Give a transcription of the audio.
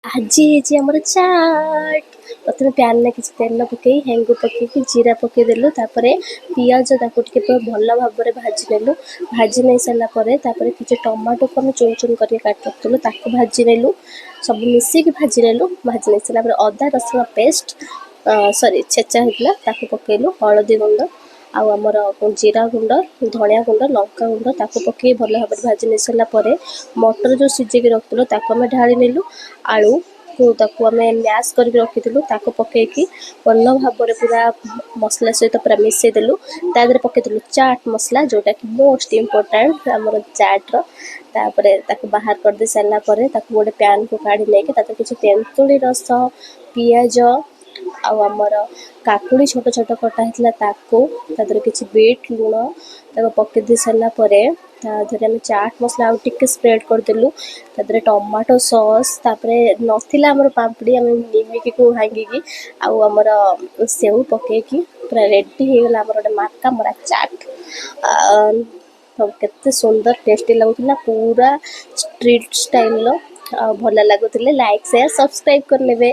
ଆଜି ହେଇଛି ଆମର ଚାଟ୍। ପ୍ରଥମେ ପ୍ୟାନ୍ରେ କିଛି ତେଲ ପକାଇ, ହେଙ୍ଗୁ ପକାଇକି, ଜିରା ପକାଇଦେଲୁ। ତାପରେ ପିଆଜ, ତାକୁ ଟିକେ ପୁରା ଭଲ ଭାବରେ ଭାଜି ନେଲୁ। ଭାଜି ନେଇ ସାରିଲା ପରେ ତାପରେ କିଛି ଟମାଟୋକୁ ଆମେ ଚୁନ ଚୁନ କରିକି କାଟି ରଖିଥିଲୁ, ତାକୁ ଭାଜି ନେଲୁ। ସବୁ ମିଶିକି ଭାଜି ନେଲୁ। ଭାଜି ନେଇ ସାରିଲା ପରେ ଅଦା ରସୁଣ ପେଷ୍ଟ, ସରି, ଛେଚା ହେଇଥିଲା, ତାକୁ ପକାଇଲୁ। ହଳଦୀ ଗୁଣ୍ଡ ଆଉ ଆମର ଜିରା ଗୁଣ୍ଡ, ଧଣିଆ ଗୁଣ୍ଡ, ଲଙ୍କା ଗୁଣ୍ଡ, ତାକୁ ପକାଇ ଭଲ ଭାବରେ ଭାଜି ନେଇ ସାରିଲା ପରେ ମଟର ଯେଉଁ ସିଝେଇକି ରଖିଥିଲୁ, ତାକୁ ଆମେ ଢାଳି ନେଲୁ। ଆଳୁକୁ ତାକୁ ଆମେ ମ୍ୟାସ୍ କରିକି ରଖିଥିଲୁ, ତାକୁ ପକାଇକି ଭଲ ଭାବରେ ପୁରା ମସଲା ସହିତ ପୁରା ମିଶାଇ ଦେଲୁ। ତା ଦେହରେ ପକାଇଥିଲୁ ଚାଟ୍ ମସଲା, ଯେଉଁଟାକି ମୋଷ୍ଟ ଇମ୍ପୋର୍ଟାଣ୍ଟ ଆମର ଚାଟ୍ର। ତାପରେ ତାକୁ ବାହାର କରିଦେଇ ସାରିଲା ପରେ ତାକୁ ଗୋଟେ ପ୍ୟାନ୍କୁ କାଢ଼ି ନେଇକି ତା ଦେହରେ କିଛି ତେନ୍ତୁଳି ରସ, ପିଆଜ ଆଉ ଆମର କାକୁଡ଼ି ଛୋଟ ଛୋଟ କଟା ହେଇଥିଲା ତାକୁ, ତା ଦେହରେ କିଛି ବିଟ୍ ଲୁଣ, ତାକୁ ପକାଇ ଦେଇ ସାରିଲା ପରେ ତା ଦେହରେ ଆମେ ଚାଟ୍ ମସଲା ଆଉ ଟିକେ ସ୍ପ୍ରେଡ଼୍ କରିଦେଲୁ। ତା ଦେହରେ ଟମାଟୋ ସସ୍। ତାପରେ ନଥିଲା ଆମର ପାମ୍ପୁଡ଼ି, ଆମେ ନିମିକିକୁ ଭାଙ୍ଗିକି ଆଉ ଆମର ସେଉ ପକାଇକି ପୁରା ରେଡ଼ି ହେଇଗଲା ଆମର ଗୋଟେ ମାର୍କା ମରା ଚାଟ୍। କେତେ ସୁନ୍ଦର ଟେଷ୍ଟି ଲାଗୁଥିଲା, ପୁରା ଷ୍ଟ୍ରିଟ୍ ଷ୍ଟାଇଲ୍ର ଆଉ ଭଲ ଲାଗୁଥିଲେ। ଲାଇକ୍, ସେୟାର, ସବସ୍କ୍ରାଇବ୍ କରିନେବେ।